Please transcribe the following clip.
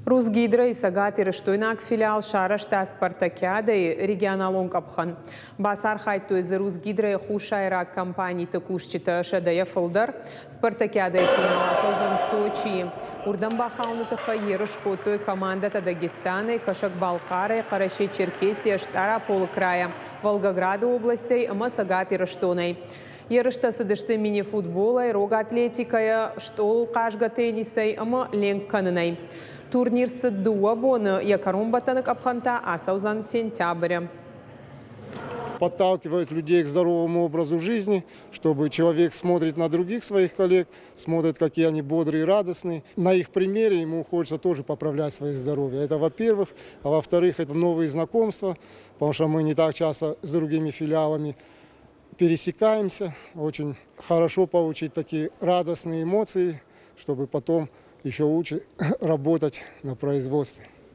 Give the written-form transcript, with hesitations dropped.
РусГидро-йы цӕгатирыстойнаг филиал сарӕзта спартакиадӕйы регионалон къӕпхӕн. Бацархайдтой дзы РусГидро-йы хуссайраг компаниты кусджытӕ сӕдӕйӕ фылдӕр. Спартакиадӕйы финал ацӕудзӕн Сочийы. Уырдӕм бахауыны тыххӕй ерыс кодтой командӕтӕ Дагестанӕй, Кӕсӕг-Балхъарӕй, Хъӕрӕсе-Черкесийӕ, Стъараполы крайӕ, Волгограды областӕй ӕмӕ Цӕгат Ирыстонӕй. Ерыстӕ цыдысты мини-футболӕй, рог атлетикӕйӕ, стъолыл хъазгӕ теннисӕй ӕмӕ ленк кӕнынӕй. Турнир цыд дыууӕ боны, йӕ кӕронбӕттӕны къӕпхӕн та ацӕудзӕн сентябры. Подталкивает людей к здоровому образу жизни, чтобы человек смотрит на других своих коллег, смотрит, какие они бодрые и радостные. На их примере ему хочется тоже поправлять свое здоровье. Это во-первых. А во-вторых, это новые знакомства, потому что мы не так часто с другими филиалами пересекаемся. Очень хорошо получить такие радостные эмоции, чтобы потом еще лучше работать на производстве.